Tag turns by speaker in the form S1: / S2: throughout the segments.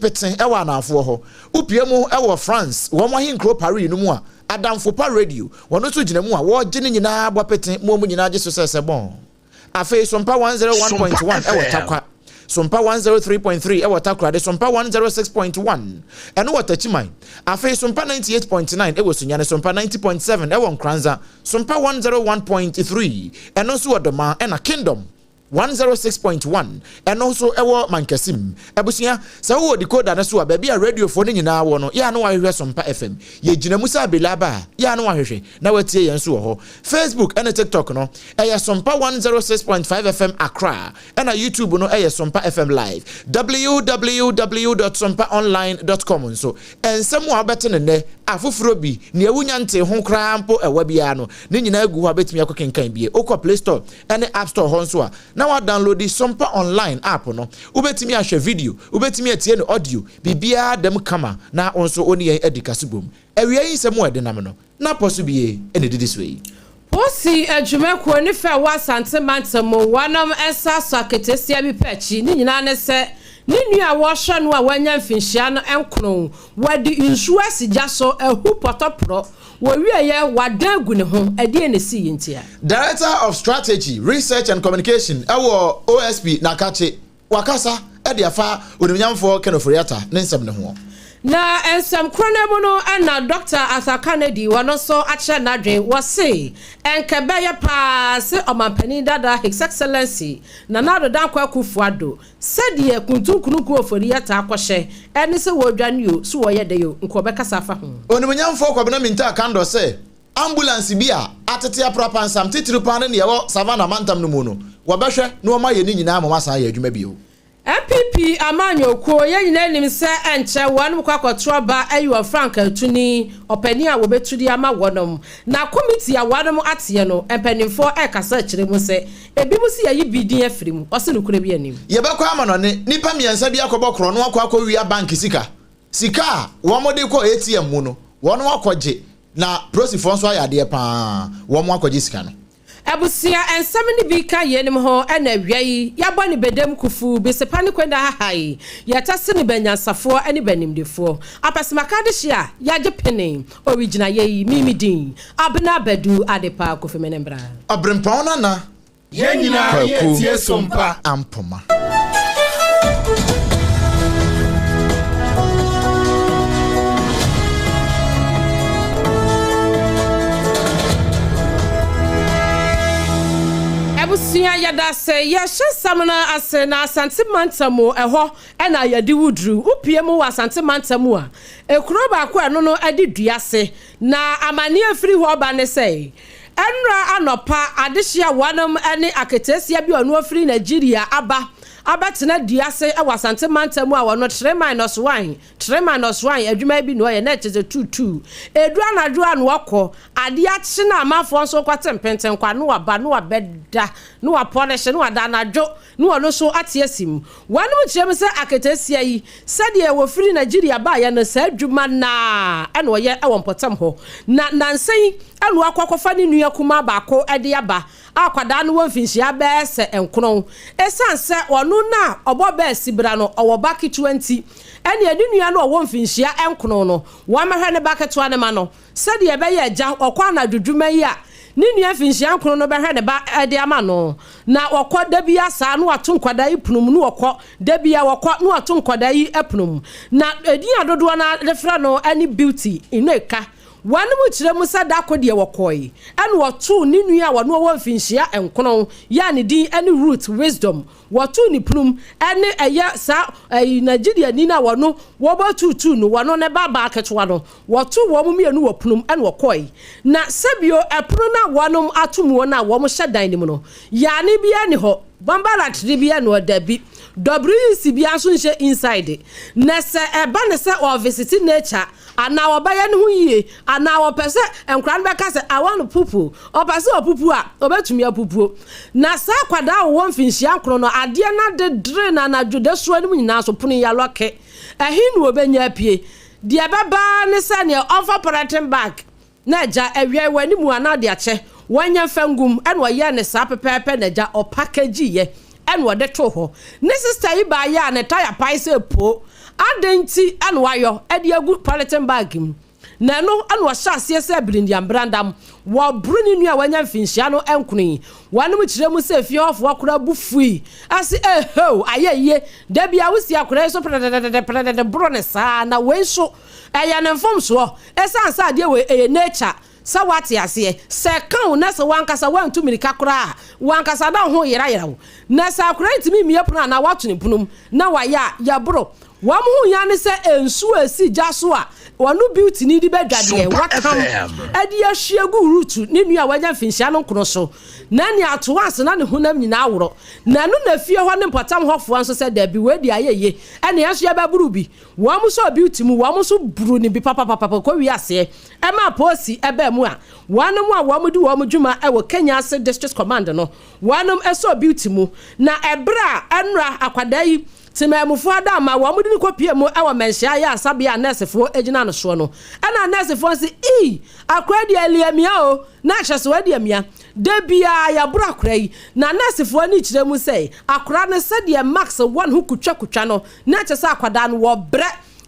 S1: pete wɔ anaafoɔ hɔ. Wopue mu wɔ France wɔn ahenkuro Paris no mu a, Adamfo Pa Radio, wɔn nso gyina mu a wɔregye ne nyinaa bɔ pete ma wɔn nyinaa gye so sɛ sɛ bɔn. Afei Sompa 101.1 wɔ Tarkwa, Sompa 103.3 wɔ Takoradi, Sompa 106.1 ɛno wɔ Takyiman, afei Sompa 98.9 wɔ Sunyani, Sompa 90.7 wɔ Nkoranza, Sompa 101.3 ɛno nso wɔ Domaa, ɛna Kingdom 106.1 ɛno nso ɛwɔ Mankasim. Abusua, sɛ wowɔ decoder no so a, baabi a radiofoɔ no nyinaa wɔ no, yɛ a na wahwehwɛ Sompa FM. Yɛgyina mu sɛ abela aba a, yɛ a na wahwehwɛ na watie yɛn nso wɔ hɔ. Facebook ne TikTok no, ɛyɛ Sompa 106.5 FM Accra, ɛna YouTube no ɛyɛ Sompa FM Live. Www dot sompaonline dot com nso, nsɛm a wobɛte no nnɛ, afoforɔ bi, nea wunya ntee ho koraa mpo ɛwa biara no, ne nyinaa gu hɔ a wobɛtumi akɔkenkan bie. Wokɔ Play Store ne App Store hɔ nso a, na woadownloadi Sompa Online app no. Wobɛtumi ahwɛ video, wobɛtumi atie no audio, biribiara da mu kama na wo nso wo ne yɛn adi kasubom. Awia yi nsɛm a ɛde nam no, n'apɔ so bie na ɛdidi soɔ yi.
S2: Posi adwumakuo ne fɛ wɔ Asante mantam mu wɔnom nsa asɔ aketesia bi pɛ akyi ne nyinaa ne sɛ ne nua a wɔhwɛ no a wanya mfinhyia no nkron wɔde nsuo asi gya so ahu pɔtɔporɔ wɔwieɛ wadan agu ne ho ɛdeɛn na ɛsiiɛ ntia?
S1: Director of Strategy, Research and Communication wɔ OSP Nakatse Wakasa de afa Onimnyamfoɔ Ken Ofori-Atta ne nsɛm no ho.
S2: Na nsɛm korɔ no ara mu no na Dɔkta Arthur Kennedy ɔno nso akyerɛ n'adwen, wɔse ɛnka ɛbɛyɛ paa se Ɔmanpanin dada His Excellency Nana Addo Dankwa Akufo-Addo sɛdeɛ Kuntunkununku Ofori-Atta akɔhyɛ ɛne sɛ wɔredwane o, so wɔreyɛ dɛn o, nka ɔbɛkasa afa ho.
S1: Onimnyamfoɔ Kwabena Mintah Kandor sɛ ambulance bi a atete aprapansam titiriw paa ne nea ɛwɔ Savannah mantam no mu no, wɔbɛhwɛ na wɔayɛ ne nyinaa ama wɔasan ayɛ adwuma bio.
S2: NPP amanyɔkuo, yɛn nyinaa nim sɛ ɛnkyɛ wɔnom kɔ akɔto aba ayi wɔn frankaatuni, ɔpanin a wɔbɛtu de ama wɔnom. Na komiti a wɔnom ateɛ no, mpaninfoɔ ɛrekasa akyerɛ mu sɛ ebinom se yɛayi bi din afiri mu, wɔse nokorɛ bi nnim.
S1: Yɛbɛkɔ amanɔne, nnipa mmiɛnsa bi akɔbɔ korɔno akɔ akɔwia bank sika. Sika a wɔde kɔ ATM mu no, wɔn akɔgye, na prosifoɔ nso ayɛ adeɛ pa ara, wɔn akɔgye sika no.
S2: Abusua nsɛm no bi ka yeinom ho na awia yi yɛabɔ ne bɛdam kufuu, besepa ne kwenda hahae, yɛtase ne bɛnyansafoɔ ne bɛnimdefoɔ. Apɛsemaka adehye a yɛagye pene, origyina yei, me me din, Abena Badu Adepa Kofi Menembra.
S1: Ɔbrempɔn Nana
S3: Yɛn nyinaa
S1: Kwaku
S3: yɛtie Sompa.
S1: Ampoma.
S2: Abusua yɛdase yɛhyɛ nsɛm no ase na Asante mantam mu ɛhɔ na yɛde wo duru wo pue mu wɔ Asante mantam mu a ekuro baako a ɛno no ɛde dua ase na amaneɛ firi hɔ ba ne sɛ Ɛnora anɔpa adehye a wɔnom ne aketeesia bi a ɔno ɔfiri Nigeria aba abɛtena dua ase wɔ Asante mantam mu a ɔno tre minus one, tre minus one, adwuma bi na ɔyɛ na ɛkyɛ sɛ tuutuu. Ɛduru anadwo a na ɔkɔ, adeɛ akye na amanfoɔ nso rekɔte mpentenkwa na waba na wabɛda na wapɔlehye na wada anadwo na ɔno nso ate asi mu. Wɔnom kyerɛ mu sɛ aketeesia yi, sɛdeɛ wɔfiri Nigeria baeɛ no, saa adwuma no ara na ɔyɛ wɔ mpɔtam hɔ. Na nnansa yi na wakɔ akɔfa ne nua kumaa baako de aba a akwadaa no wɔ mfinhyia bɛyɛ sɛ nkron. Ɛsiane sɛ ɔno na ɔbɔ bɛɛ sibra no, ɔwɔ ba ketewa nti, ɛnneɛ ne nua no a ɔwɔ mfinhyia nkron no, wɔmmɛhwɛ ne ba ketewa no ma no. Sɛdeɛ ɛbɛyɛ agya, ɔkɔ anadwo dwuma yi a, ne nua mfinhyia nkron no bɛhwɛ ne ba de ama no. Na ɔkɔ da biara saa, na wato nkwadaa yi pono mu, na ɔkɔ, da biara ɔkɔ, na wato nkwadaa yi pono mu. Na edin a dodoɔ no ara de frɛ no ne Beauty Nneka. Wɔnom kyerɛ mu sɛ da ko deɛ wɔkɔe, ɛna ɔtoo ne nua a ɔno ɔwɔ mfinhyia nkron yi a ne din ne Ruth Wisdom Wɔtoo ne punum ne ɛyɛ saa ɛyi Nigeriani no a wɔno wɔbɔ tuutuu no wɔno ne ba baa ketewa no wɔtoo wɔn mmienu wɔ punum ɛna wɔkɔe. Na sɛbio ɛpono no a wɔnom ato muo no a wɔn hyɛ dan no mu no yaane biara nni hɔ, bambalatri biara nni hɔ, dabi, WC biara nso nhyɛ inside. Na sɛ ɛba no sɛ ɔrevisiti nature Anaa ɔbɛyɛ ne ho yie, anaa ɔpɛ sɛ nkwadaa no bɛka sɛ, I want to pupu. Ɔpɛ sɛ ɔpupu a, ɔbɛtumi apupuo. Na saa akwadaa a ɔwɔ mfinhyia nkron no, adeɛ no adedere no anadwo dasuo no mu nyinaa so, pono yi alɔke. Ɛhe na ɔbɛnya apue? Deɛ ɛbɛba ara ne sɛ neɛ ɔmfa polythene bag na agya awia wɔ anim a na ɔde akyɛ, wɔnyɛ mfa ngu mu, ɛna ɔyɛɛ no saa pɛpɛɛpɛ na agya ɔpakagyiiɛ ɛna ɔde too hɔ. Ne sista yi baeɛ a ne taya pae sɛ poo. Adɛn nti na wayɔ de agu polythene bag mu? Na ɛno na ɔhyɛ aseɛ sɛ birindiambrandam. Wɔboro ne nua a wanya mfinhyia no nkono yi. Wɔnom kyerɛ mu sɛ fie hɔfoɔ koraa bo fui se ehoo, ayɛ yie, da biara wosi akwadaa yi so prɛdɛdɛdɛdɛ prɛdɛdɛ boro no saa na wei nso ɛyɛ ne mfomsoɔ ɛsiane sɛ adeɛ wei ɛyɛ nature sɛ woate aseɛ. Sɛ ɛka wo na sɛ w'ankasa woantu mirika koraa a, w'ankasa na wo ho yerayera wo. Na sɛ akwadaa yi ntumi mmue pono anaa woato ne pono mu na wayɛ a, yɛboro. Wɔn ho hia ne sɛ nsuo a ɛsi gya so a wɔn beauty de bɛdwa deɛ
S3: Sompa
S2: wɔatam
S3: FM.
S2: de ahwie agu Rut ne nua a wanya mfinhyia no nkono so, na nea ato ase na ne honam nyinaa aworɔ. Na ɛno na fie hɔ ne mpɔtam hɔfoɔ nso sɛ, Dabi, wei deɛ ayɛ yie, ɛnna yɛn nso yɛbɛboro bi. Wɔn nso beauty mu, wɔn nso boro no bi papapapapa kɔwie aseɛ. Ɛmaa poosi baa mu a wɔnom a wɔdi wɔn dwuma wɔ Kenya ase District Command no, wɔnom sɔɔ beauty mu. Na ɛberɛ a ɛnora akwadaa yi Temanmufoɔ adamma, wɔn de no kɔpuee mu wɔ mmɛnhyɛ ayaresabea a nɛɛsefoɔ gyina no soɔ no. Ɛna nɛɛsefoɔ no se, Ii, akora yi deɛ ali amia o, na kyerɛ sɛ wadi amia. Da biara yɛboro akora yi. Na nɛɛsefoɔ no kyerɛ mu sɛ, akora no sɛdeɛ Max wɔ ne ho kutwakutwa no, na kyerɛ sɛ akwadaa no wɔbrɛ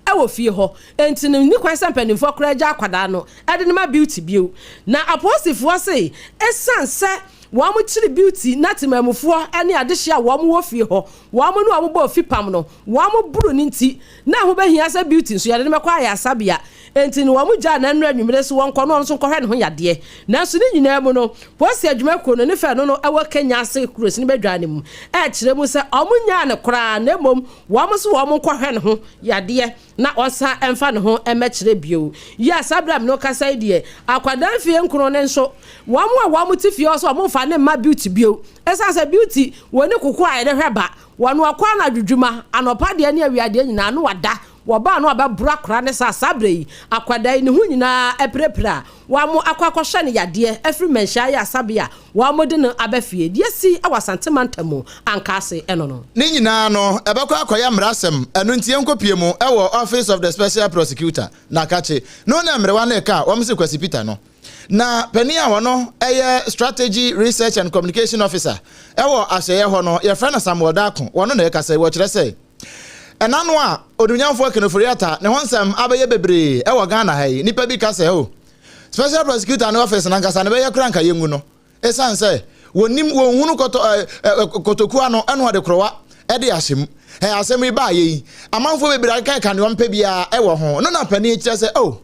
S2: wɔ fie hɔ. Enti no, nni kwan sɛ mpanimfoɔ koraa gya akwadaa no de no ma Beauty bio. Na apolisifoɔ se, ɛsiane sɛ wɔkyere Beauty na temanmufoɔ ne adehyeɛ a wɔwɔ fie hɔ Wɔn ne wɔn bɔɔ fipam no, wɔn boro no nti, na ɛho bɛhia sɛ Beauty nso yɛde no bɛkɔ ayaresabea. Enti no wɔn gyaa no nnora anwummere so wɔnkɔ na ɔno nso nkɔhwɛ ne ho yadeɛ. Nanso ne nyinaa mu no, Polisi adwumakuo no ne fɛ no no wɔ Kenya ase kurosi no badwa no mu rekyerɛ mu sɛ wɔn nnyaa no koraa na mmom wɔn nso wɔn nkɔhwɛ ne ho yadeɛ na ɔnsan mfa ne ho mmɛkyerɛ bio. Yi a saa berɛ a me ne wo kasa yi deɛ, akwadaa mfeɛ nkron no nso, wɔn a wɔn te fie hɔ sɛ wɔn mfa no mma Beauty bio. Esiane sɛ Beauty wɔ ne koko a yɛde hwɛ ba, wɔ no ɔkɔ anadwo dwuma, anɔpa deɛ ne awia deɛ nyinaa no wada, wɔba a na wabɛboro akora ne saa, saa berɛ yi akwadaa yi ne ho nyinaa apirapira a wɔn akɔ akɔhwɛ no yadeɛ afiri Manhyia Ayaresabea a wɔn de no aba fie. Deɛ asi wɔ Asante mantam mu Ankaase ɛno no.
S1: Ne nyinaa no, ɛbɛkɔ akɔyɛ mmarasɛm, ɛno nti yɛnkɔpue mu wɔ Office of the Special Prosecutor, Nakakye, no na mmerewa no reka a wɔse Kwasi Peter no. Na panin a ɔno yɛ Strategy, Research and Communication Officer wɔ ahwɛeɛ hɔ no, yɛfrɛ no Samuel Darko, ɔno na ɛkasa yi, wɔkyerɛ sɛ, ɛna no a Onuonyamfoɔ Ken Ofori-Atta ne ho nsɛm abɛyɛ bebree wɔ Ghana ha yi, nnipa bi ka sɛ, oh, Special Prosecutor ne office no ankasa no bɛyɛ koraa nka yɛngu no, ɛsiane sɛ wɔnim, wɔnhunu kɔtɔ, ɛ, ɛ, kotoku ano ɛna ɔde korowa ɛde ahyɛ mu. Ɛ, asɛm yi baayɛ yi, amanfoɔ bebree akeka nea wɔmpɛ biara ɛwɔ ho. No na panin kyerɛ sɛ, oh,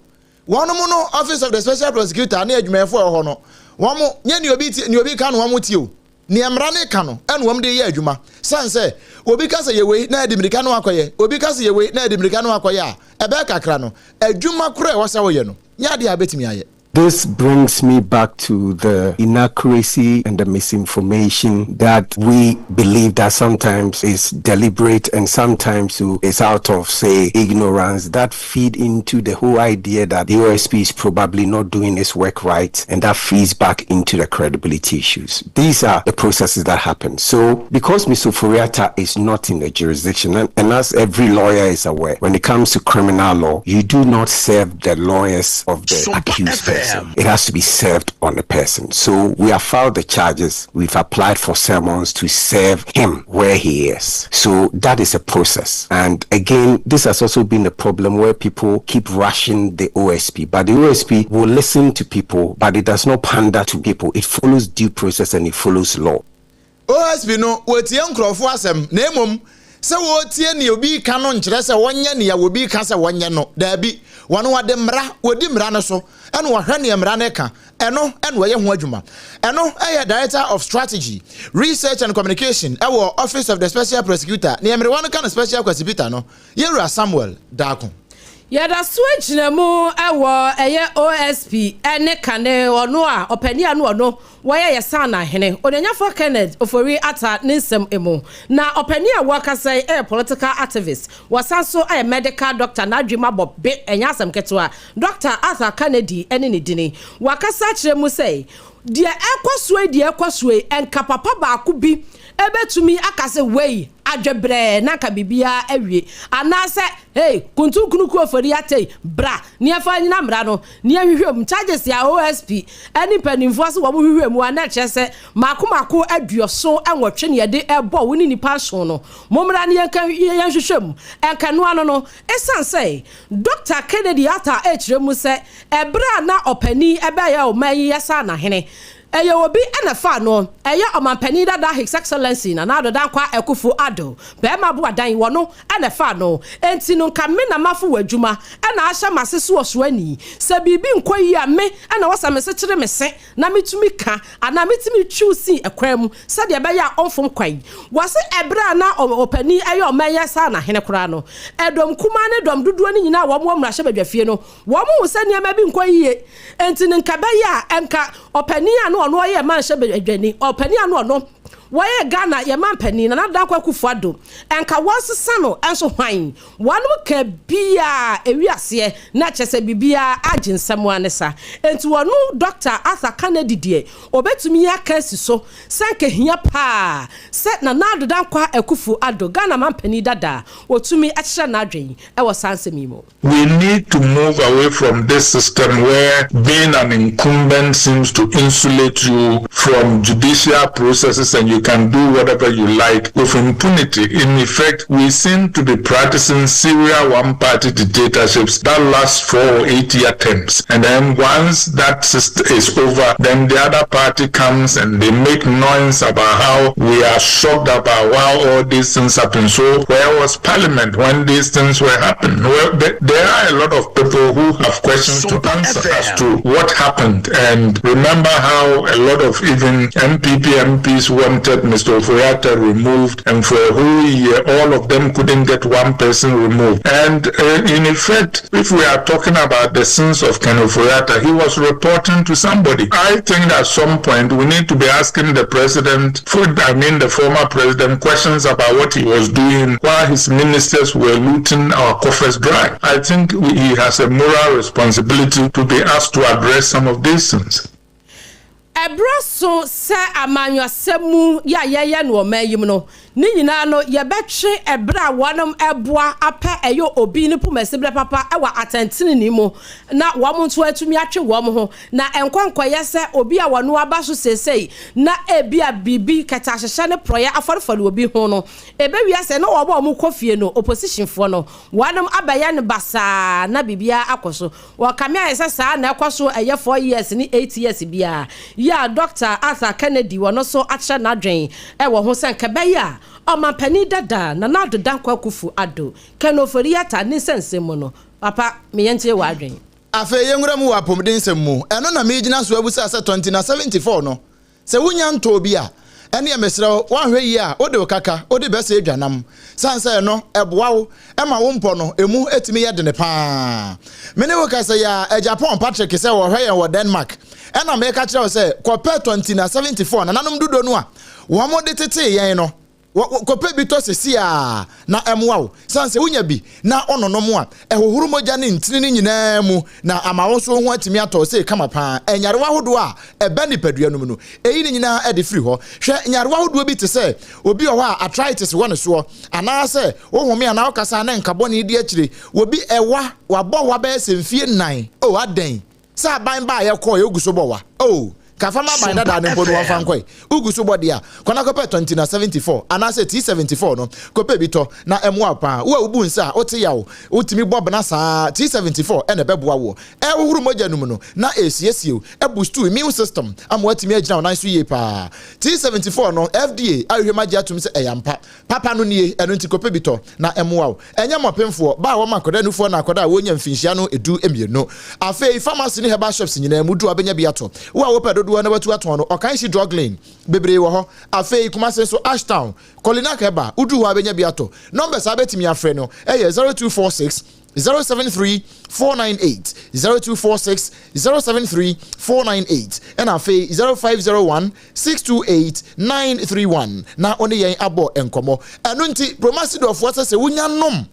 S1: Wɔnom no Office of the Special Prosecutor ne adwumayɛfoɔ a ɛwɔ hɔ no, wɔn nyɛ nea obi tie, nea obi ka no wɔn tie o. Nea mmara no ka no ɛna wɔn de yɛ adwuma. Sane sɛ, obi ka sɛ yɛ wei na ɛde mmirika no akɔyɛ, obi ka sɛ yɛ wei na ɛde mmirika no akɔyɛ a, ɛbɛyɛ kakra no, adwuma korɔ a ɛwɔ sɛ woyɛ no, nyɛ adeɛ a wobɛtumi ayɛ.
S4: This brings me back to the inaccuracy and the misinformation that we believe that sometimes is deliberate and sometimes is out of, say, ignorance that feed into the whole idea that the OSP is probably not doing its work right, and that feeds back into the credibility issues. These are the processes that happen. So because Mr. Ofori-Atta is not in the jurisdiction, and, and as every lawyer is aware, when it comes to criminal law, you do not serve the lawyers of the accused person. It has to be served on the person. So we have filed the charges. We've applied for summons to serve him where he is. So that is a process. And again, this has also been a problem where people keep rushing the OSP. But the OSP will listen to people, but it does not pander to people. It follows due process and it follows law.
S1: OSP no, wɔtie nkurɔfoɔ asɛm, na mmom sɛ wɔretie nea obi reka no nkyerɛ sɛ wɔnyɛ nea obi reka sɛ wɔnyɛ no. Daabi, wɔn wɔde mmara, wɔdi mmara no so, ɛna wɔhwɛ nea mmara no reka, ɛno na wɔyɛ ho adwuma. Ɛno yɛ Director of Strategy, Research and Communication wɔ Office of the Special Prosecutor, nea mmerewa no ka no Special Kwasi Peter no, Yɛwura Samuel Darko.
S2: Yɛda so gyina mu wɔ ɛyɛ OSP ne kane ɔno a ɔpanin a no ɔno wɔyɛ yɛ Saanahene, Onuanyafoɔ Kenneth Ofori Atta ne nsɛm mu. Na ɔpanin a wɔrekasa yi yɛ political activist, wɔsan nso yɛ medical doctor, n'adwene mu abɔ be, ɛnyɛ asɛm ketewa. Doctor Arthur Kennedy ne ne dini. Wakasa akyerɛ mu sɛ, deɛ ɛrekɔ soɔ yi deɛ ɛrekɔ soɔ yi, nka papa baako bi. Ɛbɛtumi aka sɛ wei adwebrɛɛ na anka biribiara awie, anaasɛ hey, kuntunkunu kuo ofori atei, bra na yɛmfa nnyina mmara no na yɛnhwehwɛ mu. Charges a OSP ne mpanimfoɔ se wɔn hwehwɛ mu a na ɛkyerɛ sɛ mmaako mmaako 78 na yɛde rebɔ wo ne nnipa nson no. Mommra na yɛnka yɛnhwehwɛ mu. Ɛnka ɛno ano no, ɛsiane sɛ Dɔkta Kennedy Arthur rekyerɛ mu sɛ ɛberɛ a na ɔpanin bɛyɛ ɔman yi Yɛsaanahene, Ɛyɛ obi na ɛfaa no, ɛyɛ Ɔmanpanin dada His Excellency Nana Addo Dankwa Akuffo Addo, Barima Boadan, wɔno na ɛfaa no. Enti no nka me na mafo wɔ adwuma na ahyɛ m'ase so ɔsoani. Sɛ biribi nkɔ yie a me na ɛwɔ sɛ mese kyere me se na metumi ka anaa metumi twiw si kwan mu sɛdeɛ ɛbɛyɛ a ɔmfom kwan. Wɔse ɛberɛ a na ɔpanin yɛ ɔman yi asaanahene koraa no, ɛdɔm kumaa ne dɔm dodoɔ no nyinaa a wɔn wɔ mmarahyɛbadwafie no, Wɔhu sɛ nneɛma bi nkɔ yiye, enti no nka ɛbɛyɛ a anka ɔpanin a na ɔno ɔyɛ manhyɛ badwani, ɔpanin a na ɔno wɔyɛ Ghana yɛ manpanin, Nana Dankwa Akufo Addo, anka wɔnsesa no nso hwan? Wɔnom ka biaa ɛwi aseɛ na kyerɛ sɛ biribiara agye nsam ara ne sa. Enti ɔno Dɔkta Arthur Kennedy deɛ ɔbɛtumi aka asi so sɛ anka ɛhia paa sɛ Nana Addo Dankwa Akufo Addo, Ghana manpanin dada, ɔtumi kyerɛ n'adwen wɔ saa nsɛm yi mu.
S3: We need to move away from this system where being an incumbent seems to insulate you from judicial processes and you can do whatever you like with impunity. In effect, we seem to be practicing serial one-party dictatorships that last 4 or 8 year terms. And then once that system is over, then the other party comes and they make noise about how we are shocked about why all these things happen. So where was parliament when these things were happening? Well, there are a lot of people who have questions to answer as to what happened. And remember how a lot of even NPP MPs wanted Mr. Ofori-Atta removed, and for a whole year, all of them couldn't get one person removed. And in effect, if we are talking about the sins of Ken Ofori-Atta, he was reporting to somebody. I think at some point we need to be asking the president, for, I mean the former president, questions about what he was doing while his ministers were looting our coffers dry. I think he has a moral responsibility to be asked to address some of these things.
S2: Ɛberɛ so sɛ amanyɔsɛm mu yɛ a yɛyɛ no ɔman yi mu no ne nyinaa no, yɛbɛtwe ɛberɛ a wɔnom ɛboa apɛ ɛyɛ obi ne pomasiberɛ papa ɛwɔ atɛntenene mu na wɔn nso atumi atwe wɔn ho na nkɔnkɔyɛ sɛ obi a wɔno aba so seesei na ebi a biribi kɛtɛ ahyehyɛ ne porɔyɛ afɔrefɔre obi ho no ebewia sɛ na wɔn a wɔn kɔ fie no, oppositionfoɔ no, wɔnom abɛyɛ no basaa na biribiara akɔ so. Wɔkame ayɛ sɛ saa na ɛkɔ so ɛyɛ 4 years ne 8 years biara yi a Dr Arthur Kennedy wɔno so akyerɛ n'adwen ɛwɔ ho sɛ nkɛbɛyɛ a ɔmampanin dada Nana Addo Dankwa Akufo Addo, Ken Ofori-Atta ne nsɛnsɛm mu no, papa meyɛ nkyerɛ wɔ adwen.
S1: Afei yɛnwura mu wɔ apɔmuden nsɛm mu. Ɛno na megyina so abusa sɛ tɔnti 74 no, sɛ wonya ntɔɔ bi a, ɛne mesrɛ wo, woanhwɛ yie a, wode wo kaka wode bɛsɛ adwanam sane sɛ ɛno ɛboa wo ɛma wo mpɔ no emu etumi yɛ dene paa. Me ne wo kasa yi a, Japan Patrick sɛ wɔhwɛ yɛn wɔ Denmark, ɛna meka kyerɛ wo sɛ kɔpɛ tɔnti na 74 nananom dodo no a wɔn de tetee yɛn no, kɔpɛ bi tɔ sesi a na ɛmoa wo, sane sɛ wonya bi na ɔnonom a, ɛhohoro mogya ne ntini no nyinaa mu na ama wo nso ho atumi atɔ sɛ kama paa. Ɛnyarewa ahodoɔ a ɛbɛ nipadua no mu no, ɛyi ne nyinaa ɛde firi hɔ. Hwɛ, nyarewa ahodoɔ bi te sɛ obi wɔ hɔ a arthritis wɔ ne soɔ, anaasɛ wohome anaa wokasa ne nkabɔne di akyire, obi ɛwa wabɔ wa bɛyɛ sɛ mfie 4 o. Adɛn sɛ aban baa yɛkɔɔ yɛ ogu so bɔ wa o? Kafa ma aban dada ne mpo no wɔmfa nkɔe. Wogu so bɔ deɛ a, kɔna kɔpɛ tɔnti na 74 anaasɛ T74 no, kɔpɛ bi tɔ na ɛmoa paa. Wo a wobu nsa a wote yaw, wotumi bɔ bena saa, T74 ɛna ɛbɛboa woɔ. Ɛhohoro mogya no mu no na ɛsiesie wo, ɛboost immune system ama woatumi agyina wo nan so yie paa. T74 no, FDA ahwehwɛ mu agye atom sɛ ɛyɛ ampa papa no nie. Ɛno nti kɔpɛ bi tɔ na ɛmoa wo. Ɛnyɛ mmɔpemfoɔ ba a wɔma akɔda nufoɔ na akɔda a wɔnya mfinhyia no 12. Afei pharmacy ne herbal shops nyinaa mu du a bɛnya bi atɔ. Wo a wopɛ dodoɔ na watu atɔn no, Ɔkan Drug Lane bebree wɔ hɔ. Afei Kumase nso, Ashtown, Kolinak Herbal, woduru hɔ a bɛnya bi atɔ. Numbers a bɛtumi afrɛ no ɛyɛ 0246 073 498, 0246 073 498, ɛna afei 0501 628 931 na ɔne yɛn abɔ nkɔmmɔ. Ɛno nti promasidɔfoɔ sɛ wonya nom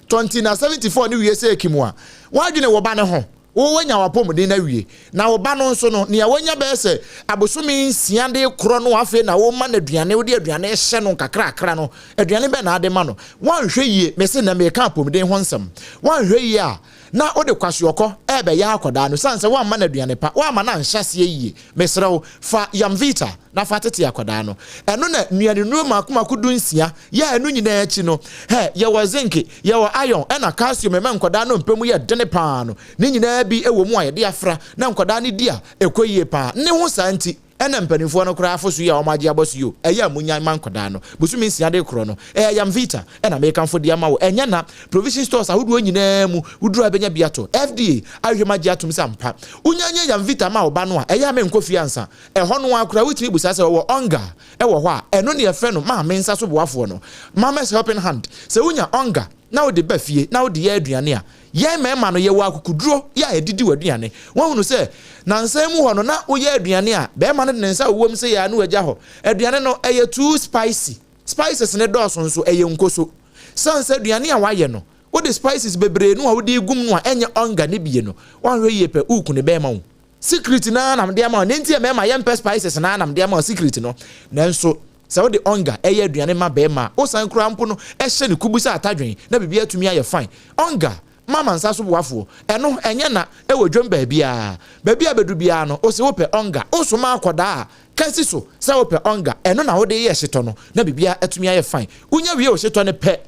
S1: 20 na 74 ne wie sɛ ekim a, wadwene wɔ ba ne ho. Wo woanya w'apɔmuden no awie, na wo ba no nso no, nea wanya bɛyɛ sɛ abosome nsia de rekorɔ no afei na woma no aduane, wode aduane rehyɛ no nkakrakra no, aduane bɛn na ade ma no? Woanhwɛ yie, mese nnɛ mereka apɔmuden ho nsɛm, woanhwɛ yie a, na wode kwashiorkɔ rebɛyɛ akwadaa no, sane sɛ woamma no aduane pa, woamma no anhyɛ aseɛ yie. Mesrɛ wo, fa Yamvita na fa tete akwadaa no. Ɛno na nnuanennuro mmaako mmaako dunsia yɛ a ɛno nyinaa akyi no, hɛ, yɛwɔ zinc, yɛwɔ iron, ɛna calcium ɛma nkwadaa nnompe mu yɛ dene pa ara no, ne nyinaa bi wɔ mu a yɛde afra na nkwadaa no di a, ɛkɔ yie pa ara. Ne ho saa nti, ɛna mpanimfoɔ no koraa fo so yi a wɔagye abɔ so yi o, ɛyɛ a monyan ma nkwadaa no. Bosome nsia de rekorɔ no, ɛyɛ Yamvita na merekamfo de ama wo. Ɛnyɛ na, provision stores ahodoɔ nyinaa mu, woduru a bɛnya bi atɔ. FDA ahwehwɛ mu agye atom sɛ ampa. Wonya nyɛ Yamvita ma wo ba no a, ɛyɛ a menkɔ fie ansa. Ɛhɔ no ara koraa wotumi bisa sɛ ɔwɔ Onga wɔ hɔ a, ɛno na yɛfrɛ no Maame nsa so boafoɔ no, Mama's helping hand. Sɛ wonya Onga na wode ba fie na wode yɛ aduane a, yɛn mmarima no yɛwɔ akokoduro yɛ a yɛde di w'aduane. Woahunu sɛ nansa yi mu hɔ no na woyɛ aduane a, barima no de ne nsa wowɔ mu sei ara na wagya hɔ. Aduane no ɛyɛ too spicy. Spices no dɔɔso nso, ɛyɛ nkoso. Sane sɛ aduane a woayɛ no, wode spices bebree no a wode regu mu no a ɛnyɛ Onga no bie no, woanhwɛ yie pɛ, woreku ne bɛrima wo. Secret no ara na mede ama wo. Nea nti a mmarima yɛmpɛ spices no ara na mede ama wo secret no. Nanso sɛ wode onga yɛ aduane ma barima a, wosan koraa mpo no hyɛ no kubu sɛ atadwen na biribiara atumi ayɛ fine. Onga ma amansan so boafoɔ. Ɛno ɛnyɛ na ɛwɔ dwam baabiara. Baabi a bɛdu biara no, wose wopɛ onga. Wosoma akɔdaa a, ka si so sɛ wopɛ onga. Ɛno na wode yɛ hyetɔ no na biribiara atumi ayɛ fine. Wonya wie wo hyetɔ no pɛ,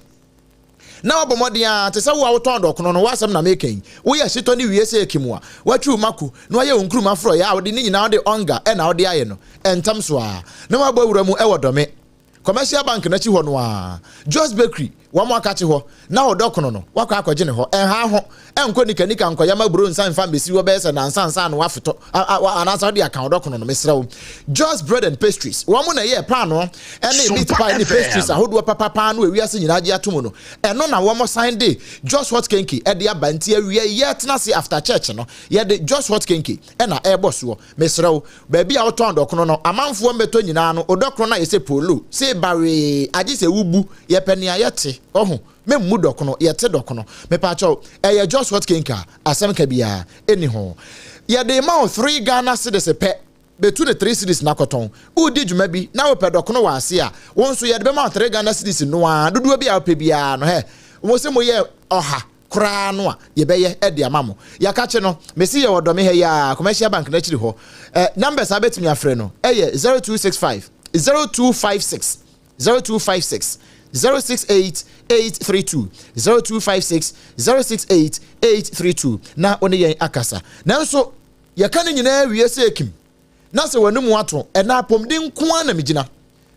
S1: Na wabɔ mmɔden ara te sɛ wo a wotɔn dɔkono no, w'asɛm na meka yi. Woyɛ hyetɔ ne wie sɛ ekim a, woatwi wo mako na woayɛ wo nkruma forɔeɛ a wode ne nyinaa wode ɔnga na wode ayɛ no ntɛm so ara. Na woabɔ awura mu wɔ Dɔme Commercial Bank no akyi hɔ no ara, Jos Bakery, wɔn akakye hɔ, na wo dɔkono no, woakɔ akɔgye ne hɔ. Ɛnha ho, ɛnkɔ nika-nika nkɔyam aburo nsa mfa mmɛsi hɔ bɛyɛ sɛ nnansa ansa na woafotɔ anaasɛ wode aka wo dɔkono no. Mesrɛ wo. Jos Bread and Pastries, wɔn na ɛyɛɛ paanoo ne meat pie ne pastries ahodoɔ papa paa no a wiase nyinaa gye atom no. Ɛno na wɔn san de Jos Hot Kenke de aba. Nti awia yi yɛretena ase after church no, yɛde Jos Hot Kenke na ɛrebɔ soɔ. Mesrɛ wo, baabi a wotɔn dɔkono no, amanfoɔ mmɛtɔ nyinaa no, wo dɔkono no ayɛ sɛ polo, sei bawee, agye sɛ wobu, yɛpɛ nea yɛte, wahu. Memmu dɔkono, yɛte dɔkono. Mepakyɛw, ɛyɛ Jos Hot Kenke a, asɛm ka biara nni ho. Yɛde rema wo three Ghana cedis pɛ. Betu no three cedis na kɔtɔn. Woredi dwuma bi na wopɛ dɔkono wɔ ase a, wo nso yɛde bɛma wo three Ghana cedis no ara, dodoɔ bi a wopɛ biara no. Hɛ, mo se moyɛ ɔha koraa no a, yɛbɛyɛ de ama mo. Yɛakakye no, mese yɛwɔ Dɔme ha yi ara, Commercial Bank no akyiri hɔ. Ɛ, numbers a wobɛtumi afrɛ no yɛ 0265 0256 0256 068 832 0256 068 832 na wo ne yɛn akasa. Nanso, Yɛka ne nyinaa wie sɛ ekim, na sɛ w'anomu ato, ɛnna apɔmuden nko ara na migyina,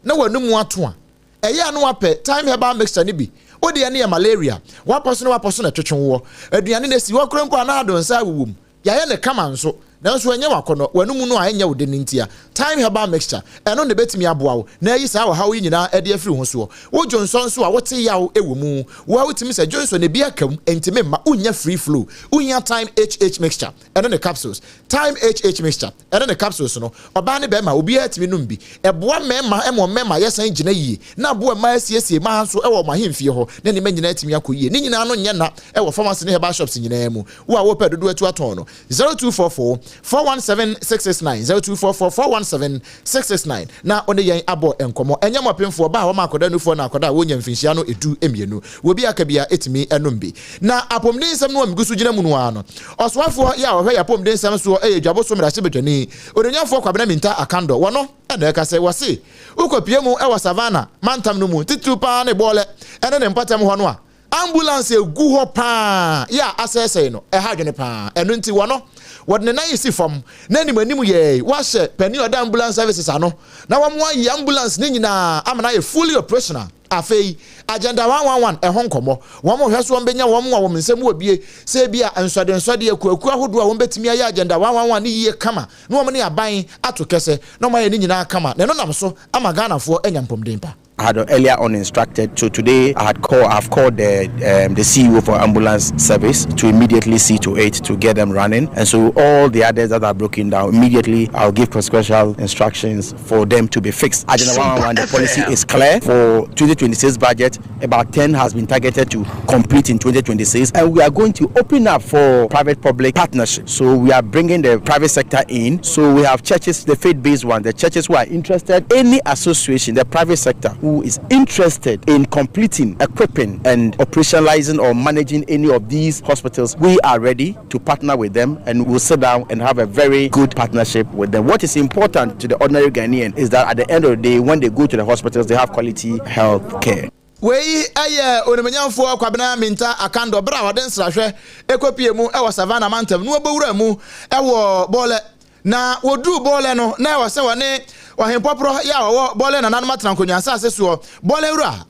S1: na w'anomu ato a, ɛyɛ a na woapɛ Thyme Herbal Mixture no bi. Wo deɛ no yɛ malaria, woapɔ so na woapɔ so na ɛtwetwe woɔ. Aduane no asi hɔ koraa mpo a na ado nsa awowɔ mu. Yɛayɛ no kama nso, nanso ɛnyɛ w'akɔnnɔ, w'anomu no a ɛnyɛ wo de no ntia. Thyme Herbal Mixture, ɛno na ɛbɛtumi aboa wo na ayi saa ɔhaw yi nyinaa adi afiri wo ho soɔ. Wo dwonsɔ nso a wote yaw wɔ mu, wo a wotumi sɛ dwonsɔ no ebi aka mu, enti memma wonnya free flow, wohia Thyme HH Mixture. ɛne ne capsules, Thyme HH mixture, ɛne ne capsules no, ɔbaa ne barima, obiara tumi nom bi. Ɛboa mmarima ma wɔn mmarima yɛ san gyina yie, na aboa mmaa asiesie mmaa nso wɔ wɔn ahemfie hɔ, na nneɛma nyinaa atumi akɔ yie. Ne nyinaa no nyɛ nna wɔ pharmacy ne herbal shops nyinaa mu. Wo a worepɛ dodoɔ atu atɔn no, 0244 417 669, 0244 417 669, na wo ne yɛn abɔ nkɔmmɔ. Ɛnyɛ mo apemfoɔ, ɔbaa a wama akwadaa nufoɔ na akwadaa a wɔnnya mfinhyia no du mmienu. Wɔ bi a aka biara tumi nom bi. Na apɔmuden nsɛm no a megu so gyina mu no ara no, Ɔsoafoɔ yi a ɔhwɛ yɛn apɔmuden nsɛm soɔ yɛ Dwabo so mmarahyɛbadwani, Onuonyamfoɔ Kwabena Mintah Akandoh. Wɔno na ɛka sɛ, wɔse wokɔpue mu wɔ Savannah mantam no mu, titiriw pa ara ne Bɔɔlɛ ne ne mpɔtam hɔ no a, ambulance gu hɔ pa ara yɛ a asɛesɛe no, ɛha adwene pa ara. Ɛno nti wɔno wɔde ne nan resi fam na anim anim yɛe wɔahyɛ panin a ɔda ambulance services ano na wɔayi ambulance no nyinaa ama no ayɛ fully operational. Afei, Agenda 111 ɛho nkɔmmɔ. Wɔn hwɛ so wɔn bɛnya wɔn a wɔn nsam wɔ bie, sɛ ebia nsɔdensɔde, akuakuo ahodoɔ a wɔn bɛtumi ayɛ Agenda 111 no yie kama na wɔn ne aban ato kɛsɛ na wɔn ayɛ ne nyinaa kama na ɛno nam so ama Ghanafoɔ anya mpɔmuden pa.
S5: I had earlier on instructed. So today I had called, I've called the CEO for ambulance service to immediately see to it to get them running. And so all the others that are broken down, immediately I'll give consequential instructions for them to be fixed. Agenda 111, the policy is clear for 2026 budget. About 10 has been targeted to complete in 2026, and we are going to open up for private-public partnership. So we are bringing the private sector in. So we have churches, the faith-based one, the churches who are interested, any association, the private sector who is interested in completing, equipping, and operationalizing or managing any of these hospitals, we are ready to partner with them, and we'll sit down and have a very good partnership with them. What is important to the ordinary Ghanaian is that at the end of the day, when they go to the hospitals, they have quality health care.
S1: Wei yɛ Onimuonyamfoɔ Kwabena Mintah Akandoh berɛ a wɔde nsrahwɛ kɔpie mu wɔ Savannah mantam na wɔbɛwura mu wɔ Bɔlɛ. Na wɔduruu Bɔlɛ no, na ɛwɔ sɛ wɔne Ɔhempɔporɔ yɛ a ɔwɔ Bɔlɛ nananom atena nkonnwa asase soɔ, Bɔlɛ wura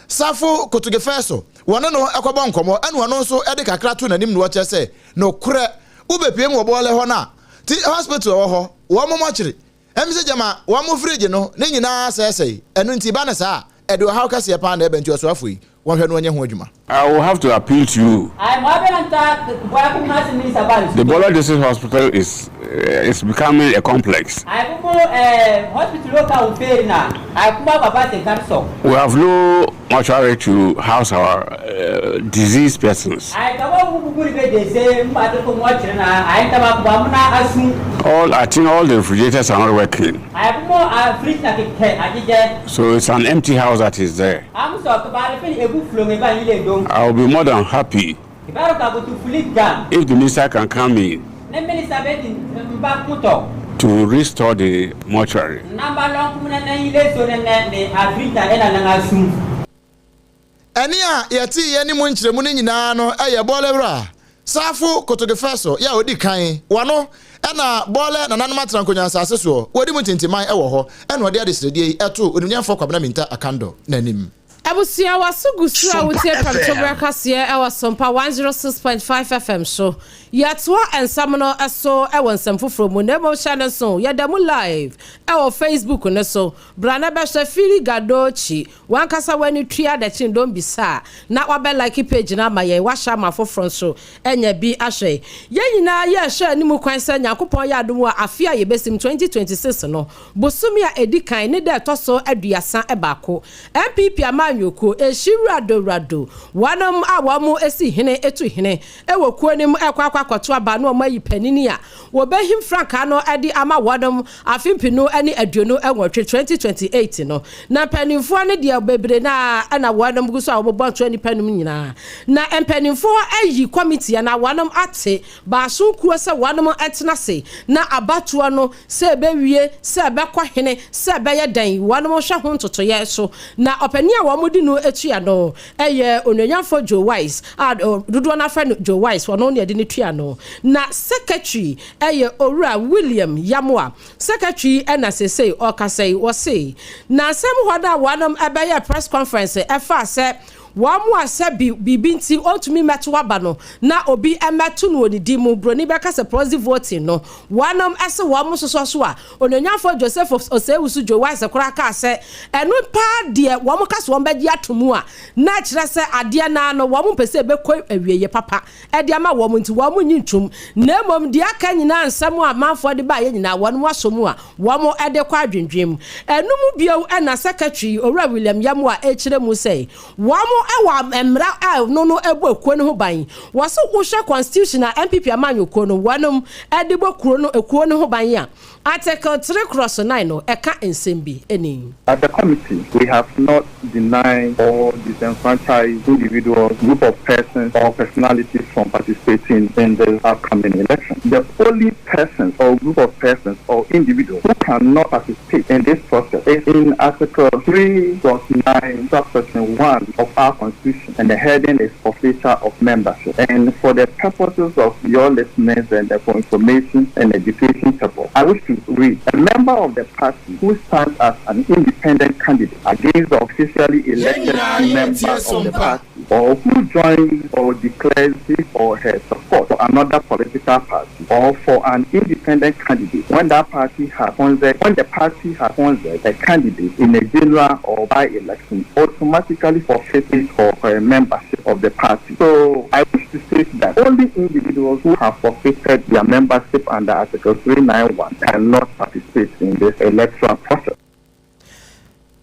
S1: Safo Kotogefɛso, wɔne no kɔbɔ nkɔmmɔ, ɛna ɔno nso de kakra too n'anim na ɔkyerɛ sɛ, nokorɛ, wobɛpie mu wɔ Bɔlɛ hɔ no a, ti hospital wɔ hɔ, wɔn mɔkyere, ɛm sɛ gyama wɔn fridge no, ne nyinaa asɛesɛe, ɛno nti ba no saa a, ɛde ɔhaw kɛseɛ paa na ɛba nti ɔsoafoɔ yi, wɔnhwɛ na wɔnyɛ ho adwuma.
S6: I will have to appeal to you. The Bole District Hospital is is becoming a complex. We have no mortuary to house our diseased persons. All I think all the refrigerators are not working. So it's an empty house that is there. I will be more than happy if the minister can come in to restore the mortuary.
S1: Ɛnne a yɛteeɛ ne mu nkyerɛmu no nyinaa no yɛ Bɔɔlɛ Wura Sarfo Kotogefɛso yɛ a ɔdi kan wɔ no na Bɔɔlɛ Nananom Atena Nkonwa Asase soɔ wɔdi mu ntintiman wɔ hɔ na ɔde adesrɛdeɛ yi too Onimnyamfoɔ Kwabena Mintah Akandoh n'anim.
S2: Abusua, w'aso gu so a
S7: Sompa
S2: wotie
S7: FM.
S2: Prɛmtoberɛ kaseɛ wɔ Sompa 106.5 FM so. Yɛtoa nsɛm no so wɔ nsɛm foforɔ mu, na mmom hyɛ no nso, yɛda mu live wɔ Facebook no so. Bra na bɛhwɛ Fili Gadochi, w'ankasa w'ani tua adakye ndɔm bisa a, na wabɛ like page no ama yɛn, wahyɛ ama afoforɔ nso anya bi ahwɛ. Yɛn nyinaa yɛrehwɛ anim kwan sɛ Nyankopɔn yɛ adom a afe a yɛbɛsim, 2026 no, Bosome a ɛdi kan ne da ɛtɔ so 31, NPP amanyɔkuo ɛhyi Wurado Wurado, wɔnom a wɔn si hene tu hene wɔ kuo no mu ɛrekɔ akɔ akɔto aba na wɔn ayi panini a wɔbɛhim frankaa no de ama wɔnom afe 2028, 2028 no. Na mpaninfoɔ no deɛ bebree no ara na wɔnom gu so a wɔbobɔ ntoa nnipa nom nyinaa. Na mpaninfoɔ ayi kɔmiti anaa wɔnom ate baason kuo sɛ wɔnom ntena ase na abatoɔ no sɛ ɛbɛwie, sɛ ɛbɛkɔ hene, sɛ ɛbɛyɛ dɛn, wɔnom hwɛ ho ntotoeɛ so. Na ɔpanin a wɔn de no tua no yɛ Onuonyamfoɔ Joe Wise a dodoɔ no ara frɛ no Joe Wise, ɔno na yɛde no tua no. Na Secretary yɛ Owura William Yamoah. Secretary yi na seesei ɔrekasa yi, ɔse, Nansam hɔ no a wɔnom bɛyɛɛ press conference ɛfaa sɛ Wɔn a sɛ bi biribi nti ɔntumi mmɛto aba no, na obi mmɛto no wɔ ne din mu, Buroni bɛka sɛ proxy voting no, wɔnom se wɔn sosɔ so a, Onuonyamfoɔ Joseph Osei-Owusu Joe Wise koraa kaa sɛ, ɛno paa deɛ wɔn ka sɛ wɔn bɛgye ato mu a, na ɛkyerɛ sɛ adeɛ no ara no wɔn mpɛ sɛ ɛbɛkɔ awieɛ papa de ama wɔn nti wɔn nnye ntom, na mmom deɛ aka nyinaa nsɛm a amanfoɔ de baeɛ nyinaa wɔnom asɔ mu a wɔn de kɔ adwendwen mu. Ɛno mu bio na Secretary Owura William Yamoah rekyerɛ mu sɛ wɔn wɔ mmara a ɛno no bɔ ekuo no ho ban. Wɔse wohwɛ constitution a NPP amanyɔkuo no wɔnom de bɔ kuro no ekuo no ho ban a, Article 3 cross 9 no ɛka nsɛm bi ni.
S8: As a committee, we have not denied or disenfranchised individuals, group of persons or personalities from participating in the upcoming election. The only persons or group of persons or individuals who cannot participate in this process is in Article 3.9 subsection 1 of our Constitution, and the heading is forfeiture of membership. And for the purposes of your listeners and for information and education purpose, I wish to read, a member of the party who stands as an independent candidate against the officially elected member of the party, or who joins or declares his or her support for another political party or for an independent candidate when that party has sponsored, when the party has sponsored a candidate in a general or by-election, automatically forfeits his or her membership of the party. So I wish to state that only individuals who have forfeited their membership under Article 391 cannot participate in this electoral process.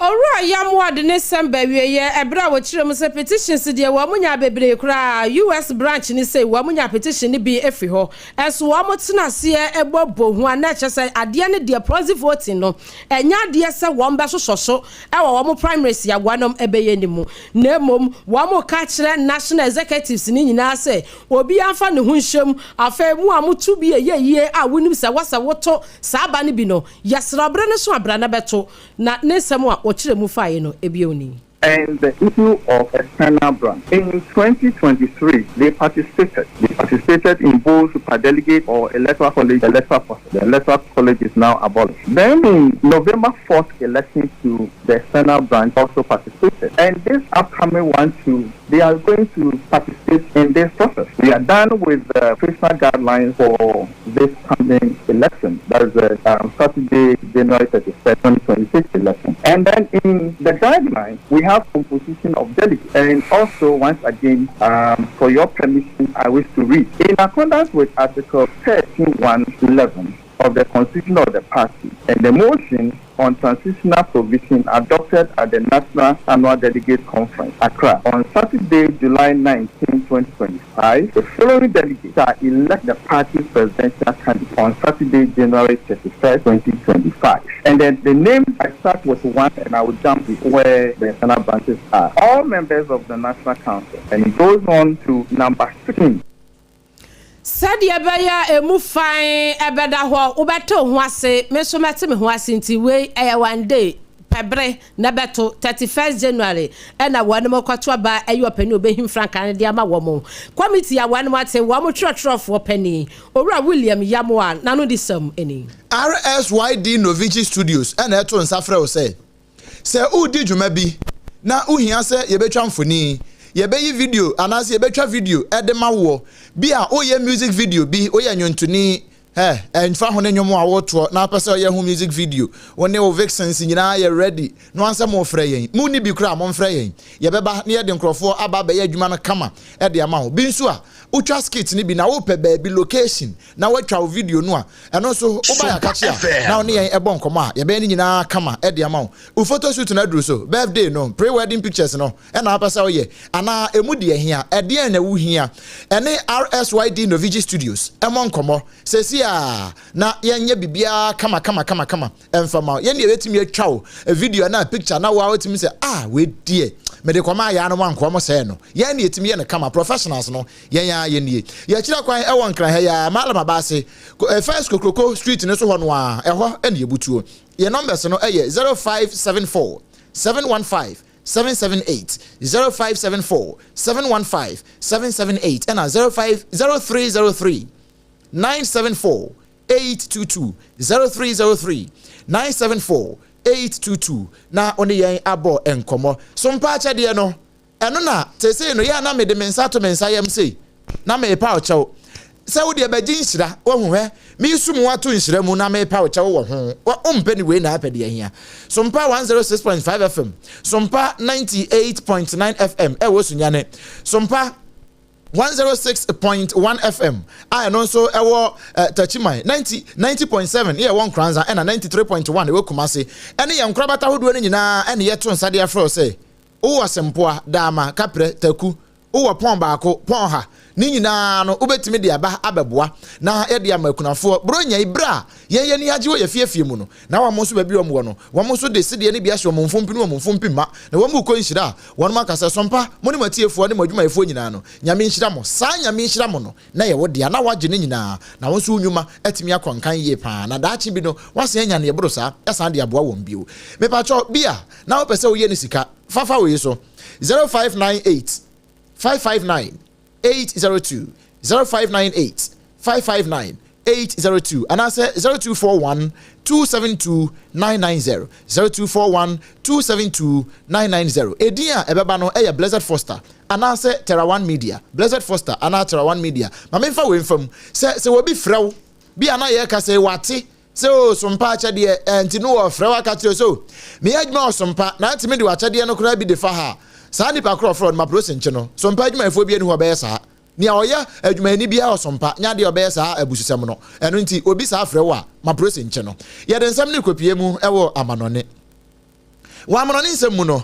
S2: Owura Yamoah de ne nsɛm ba awieɛ ɛberɛ a ɔkyerɛ mu sɛ petitions deɛ wɔn nyaa bebree koraa, US branch no sei wɔn nyaa petition no bi firi hɔ, ɛnso wɔn tena aseɛ bɔ bɔ hu a na ɛkyerɛ sɛ adeɛ no deɛ proxy voting no ɛnyɛ adeɛ sɛ wɔn bɛsosɔ so wɔ wɔn primaries a wɔn bɛyɛ no mu na mmom wɔn reka akyerɛ national executives no nyinaa sɛ obiara mfa ne ho nhyɛ mu. Afei mo a moto bi ɛyɛ yie a wonim sɛ ɛwɔ sɛ woto saa aba no bi no, yɛsrɛ bere no so a bra na bɛto. Na ne nsɛm a ɔkyerɛ mu faeɛ no bio ni.
S8: And the issue of external branch. In 2023, they participated. They participated in both superdelegate or electoral college electoral process. The electoral college is now abolished. Then in November 4th election to the external branch also participated. And this upcoming one too, they are going to participate in this process. We are done with the personal guidelines for this coming election. That is the um, Saturday, January 31st, 2026 election. And then in the guidelines, we have composition of delegates. And also, once again, um, for your permission, I wish to read. In accordance with Article 13.1.11 of the Constitution of the Party and the motion on transitional provision adopted at the National Annual Delegate Conference, Accra, on Saturday, July 19, 2025, the following delegates are elect the party's presidential candidate on Saturday, January 31st, 2025. And then the names, I start with one and I will jump to where the internal branches are. All members of the National Council. And it goes on to number 16.
S2: Sɛdeɛ ɛbɛyɛ a emu fann bɛda hɔ, wobɛte wo ho ase, me nso mɛte me ho ase nti wei ɛyɛ one day pɛ bere na ɛbɛto, 31st January ɛna wɔnom kɔto aba ayi ɔpanin a ɔbɛhim frankaa no de ama wɔn. Committee a wɔnom ate wɔn twerɛtwerɛfoɔ panin, Owura William Yamoah n'anodisɛm ni.
S1: RSYD Novici Studios na ɛto nsa frɛ wo sɛ, sɛ woredi dwuma bi na wohia sɛ yɛbɛtwa mfoni, yɛbɛyi video anaasɛ yɛbɛtwa video de ma woɔ, bi a woyɛ music video bi, woyɛ nnwontoni, hɛ, ɛmfa ho ne nnwom a wotoɔ na wopɛ sɛ ɔyɛ ho music video, wo ne wo vixens nyinaa yɛ ready na wansɛ mofrɛ yɛn. Monni bi koraa a momfrɛ yɛn. Yɛbɛba na yɛde nkurɔfoɔ aba abɛyɛ adwuma no kama de ama wo. Bi nso a, wotwa skit no bi na wopɛ baabi, location, na woatwa wo video no a, ɛno nso woba yɛakakye a na wo ne yɛn bɔ nkɔmmɔ a, yɛbɛyɛ ne nyinaa kama de ama wo. Wo photo shoot no aduru so, birthday no, pre-wedding pictures no na wopɛ sɛ woyɛ anaa ɛmu deɛ hia, ɛdeɛn na wohia? Ɛne RSYD Novigi Studios mmɔ nkɔmmɔ seesei ara na yɛnyɛ biribiara kama kama kama kama mfa ma wo. Yɛn deɛ yɛbɛtumi atwa wo video anaa picture na wo ara wotumi sɛ ah wei deɛ mede kɔmaa yaa no wankoa mo sɛɛ no. Yɛn deɛ yɛtumi yɛ no kama, professionals no yɛn ara yɛn nie. Yɛkyerɛ kwan ɛwɔ Nkran ha yi ara, Mallam Abaase, First Kokroko Street no so hɔ no ara, ɛhɔ na yɛbutuo. Yɛn numbers no yɛ 0574 715 778, 0574 715 778 ɛna 05 0303 974 822, 0303 974 822 na wo ne yɛn abɔ nkɔmmɔ. So mpa akyɛdeɛ no, ɛno na seesei no yɛ a na mede me nsa ato me nsa yam sei na merepa wo kyɛw sɛ wo deɛ bɛgye nhyira. Wahu hɛ, meresum wo ato nhyira mu na merepa wo kyɛw wɔ ho. Wompɛ ne wei na apɛ deɛ ahia. Sompa 106.5 FM, Sompa 98.9 FM ɛwɔ Sunyani, Sompa 106.1 FM a ɛno nso ɛwɔ eh, Tachiman, 90 90.7 yɛ ɛwɔ Nkoranza ɛna 93.1 ɛwɔ Kumase ɛne yɛn nkorabata ahodoɔ no nyinaa ɛne yɛto nsa de afrɛ wo sɛ wowɔ Sempoa, Daama, Kaprɛ, Taku, Wowɔ pɔn baako, pɔn ha, ne nyinaa no wobɛtumi de aba abɛboa na yɛde ama akunafoɔ. Buronya yi, berɛ a yɛn yɛn ani agye wɔ yɛn afiefie mu no, na wɔn nso baabi a wɔn wɔ no, wɔn nso de sedeɛ no bi ahyɛ wɔn mfompi ne wɔn mfompi mma, na wɔn rekɔ nhyira a, wɔn aka sɛ, Sompa, mo ne mo atiefoɔ ne mo adwumayɛfoɔ nyinaa no, Nyame nhyira mo. Saa Nyame nhyira mo no, na ɛyɛ wo dea, na woagye ne nyinaa, na wo nso wo nnwuma atumi akɔ nkan yie paa, na daakye bi no, woasan anya nea ɛboro saa asan de aboa wɔn bio. Mepakyɛw, bi a na wopɛ sɛ woyɛ no sika, fa fa wei so. 0598 559 802 0598 559 802 anaasɛ 0241 272 990, 0241 272 990. Edin a ɛbɛba no yɛ Blessed Foster anaasɛ Terra One Media, Blessed Foster anaa Terra One Media. Ma memfa wei mfa mu sɛ, sɛ obi frɛ wo bi a na yɛreka sɛ wate sɛ o sompa akyɛdeɛ eh, nti no wɔfrɛ wo aka kyerɛ sɛ o meyɛ adwuma wɔ sompa na ntumi de w'akyɛdeɛ no koraa bi de fa ha a, saa nipa korɔ ɔfrɛ no ma polisi nkye no. Sompa adwumayɛfoɔ bi ani hɔ ɔbɛyɛ saa. Nea ɔyɛ adwumayɛni biara ɔsom pa nyɛ adeɛ a ɔbɛyɛ saa abususɛm no. Ɛno nti, obi saa frɛ wo a, ma polisi nkye no. Yɛde nsɛm no rekɔpue mu wɔ amanɔne. Wɔ amanɔne nsɛm mu no,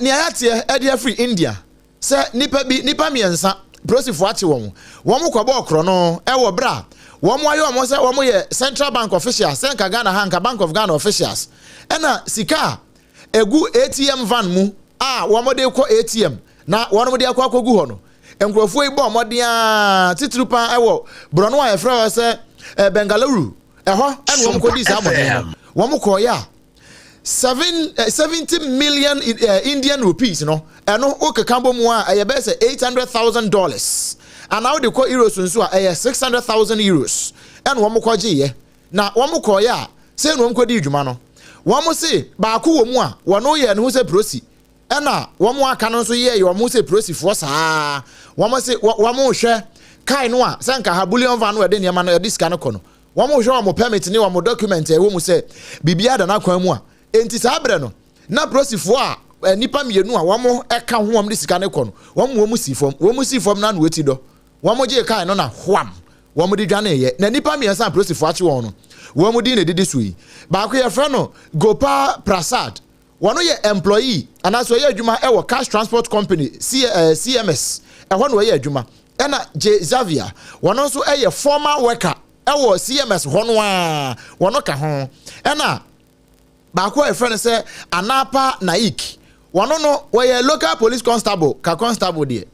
S1: nea yɛateɛ de afiri India sɛ nnipa bi, nnipa mmiɛnsa, polisifoɔ akye wɔn. Wɔkɔbɔɔ korɔno wɔ berɛ a wɔayɛ wɔn sɛ wɔyɛ Central Bank officials, sɛ nka Ghana ha nka Bank of Ghana officials. Ɛna sika a ɛgu ATM van mu a wɔde rekɔ ATM na wɔde akɔ akɔgu hɔ no, Nkurɔfoɔ yi bɔɔ mmɔden ara, titiriw pa ara wɔ borɔno a yɛfrɛ hɔ sɛ Bengaluru. Ɛhɔ na wɔn kɔdii saa bɔne no. Wɔn kɔɔeɛ a, seven, 70 million Indian rupees no, ɛno wokeka bɔ mu a, ɛyɛ bɛyɛ sɛ $800,000. Anaa wode kɔ euros nso a, ɛyɛ €600,000 ɛna wɔn kɔgyeeɛ. Na wɔn kɔɔeɛ a, sei na wɔn kɔdii dwuma no. Wɔn se baako wɔ mu a, wɔn yɛɛ ne ho sɛ prosi. Ɛna wɔn a aka no nso yɛɛ wɔn ho sɛ polisifoɔ saa ara. Wɔn se wɔn rehwɛ kae no a sɛ nka ha bullion van no ɛde nneɛma no ɛde sika no kɔ no. Wɔn rehwɛ wɔn permit ne wɔn document a ɛwɔ mu sɛ biribiara da n'akwan mu a. Enti saa berɛ no na polisifoɔ a nnipa mmienu a wɔn ɛka ho wɔn de sika no kɔ no wɔn wɔn si fam. Wɔn si fam no ano eti dɔ. Wɔn gyee kae no na hwam wɔn de dwaneeɛ. Na nnipa mmiɛnsa a polisifoɔ akye wɔn no wɔn din na ɛdidi so yi. Baako yɛfrɛ no Gopal Prasad. Wɔno yɛ employee anaasɛ ɔyɛ adwuma wɔ Cash Transport Company, CMS, ɛhɔ na ɔyɛ adwuma. Ɛna Jay Xavier, wɔno nso yɛ former worker wɔ CMS hɔ no ara, wɔno ka ho. Ɛna baako a yɛfrɛ no sɛ Anapa Naik, wɔno no wɔyɛ local police constable, ka constable deɛ,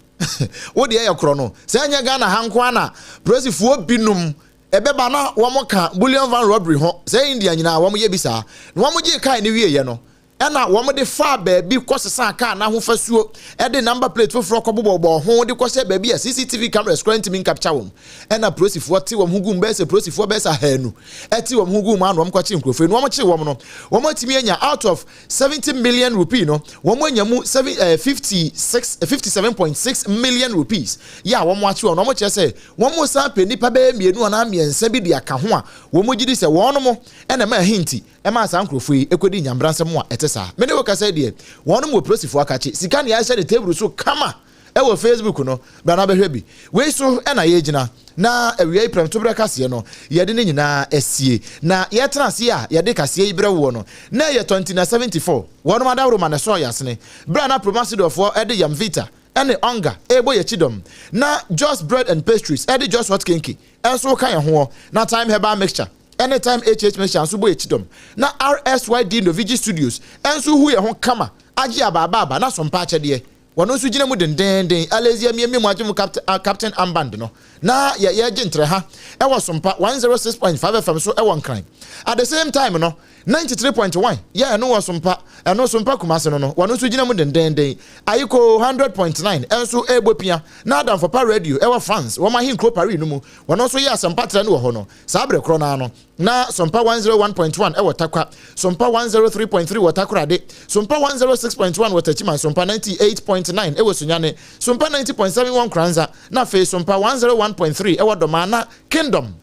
S1: wo deɛ yɛ korɔ no, sɛ ɛnyɛ Ghana ha nko ara na polisifoɔ binom ɛbɛba na wɔn ka bullion van robbery ho sɛ India nyinaa wɔn yɛ bi saa na wɔn gyee car no wieɛ no ɛna wɔn de faa baabi kɔ sesaa car no ahofasuo ɛde number plate foforɔ kɔ bobɔbɔɔ ho de kɔ hyɛ baabi a CCTV cameras koraa ntumi nkapkya wɔn ɛna polisifoɔ te wɔn ho gum bɛyɛ sɛ polisifoɔ bɛyɛ sɛ ahanu ɛte wɔn ho gum ano wɔn kɔkye nkurɔfoɔ yi na wɔn kye wɔn no wɔn atumi anya out of 70 million rupee no wɔn anya mu 7 eh, 56 57.6 million rupees yɛ a wɔn akye wɔn na wɔn kyerɛ sɛ Wɔsan pɛ nnipa bɛyɛ mmienu anaa mmiɛnsa bi de aka ho a wɔgye di sɛ wɔnom na ɛma ahinti maa saa nkurɔfoɔ yi kɔdii nyamebransɛm a ɛte saa. Me ne wo kasa yi deɛ, wɔnom wɔ polisifoɔ akakye, sika nea ahyɛ ne table so kama wɔ Facebook no, bra na bɛhwɛ bi. Wei so na yɛgyina na awia yi prɛmtoberɛ kaseɛ no yɛde ne nyinaa asie. Na yɛtena ase a yɛde kaseɛ yi brɛ woɔ no, na ɛyɛ Tɔntina 74, wɔnom adaworoma na ɛsɔɔ yɛn asene berɛ a na Promasidorfoɔ de Yamvita ne Onga rebɔ yɛn akyi dɔm, na Jos Bread and Pastries de Jos Hot Kenke nso reka yɛn ho, na Thyme Herbal Mixture ne Thyme HH Mixture nso bɔ yɛn akyi dɔm, na RSYD Novigi Studios nso hu yɛn ho kama agye abaabaaba na sompa akyɛdeɛ. Wɔn nso gyina mu dendeenden, Alesi amiamia mu agye mu Captain Armband no, na yɛregye ntrɛha wɔ Sompa 106.5 FM so wɔ Nkran. At the same time no, 93.1 yɛ ɛno wɔ Sompa, ɛno Sompa Kumase no no, wɔn nso gyina mu dendeenden. Ayiko 100.9 nso rebɔ pia, na Adamfopa Radio ɛwɔ France, wɔn ahenkuro Paris no mu, wɔn nso yɛ asɛmpa trɛ no wɔ hɔ no. Saa bere korɔ no ara no, na Sompa 101.1 ɛwɔ Tarkwa, Sompa 103.3 wɔ Takoradi, Sompa 106.1 wɔ Techiman, Sompa 98.9 ɛwɔ Sunyani, Sompa 90.7 wɔ Nkoranza, na afei Sompa 101.3 ɛwɔ Dɔmaa na Kingdom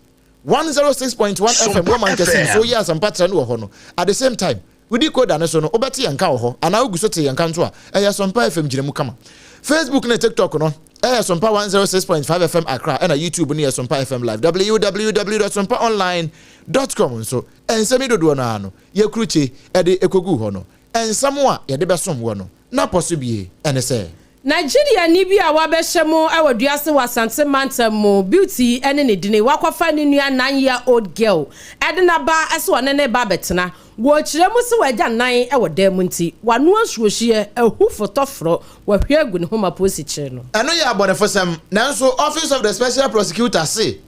S1: 106.1 FM wɔ Mankasim so woyɛ asɛmpa trɛ no wɔ hɔ no at the same time wodi koda no so no wobɛte yɛn nka wɔ hɔ anaa wogu so te yɛn nka nso a ɛyɛ Sompa FM gyina mu kama. Facebook ne TikTok no ɛyɛ Sompa 106.5 FM Accra ɛna YouTube no yɛ Sompa FM Live. www.sompaonline.com nso nsɛm yi dodoɔ no ara no yɛkrukye ɛde ɛkɔguu hɔ no nsɛm a yɛde bɛsom wɔ no na pɔ so bie ɛne sɛ.
S2: Nigeriani bi a wabɛhyɛ mu wɔ Duase wɔ Asante mantam mu, Beauty ne ne dini, wakɔfa ne nua nine year old girl de no aba sɛ ɔne no reba abɛtena. Wɔkyerɛ mu sɛ wagya nan wɔ dan mu nti, wanoa nsuohyeɛ, ahu fotɔforɔ, wahwie agu ne ho ma polisi kyere no.
S1: Ɛno yɛ abɔnefosɛm, nanso Office of the Special Prosecutor se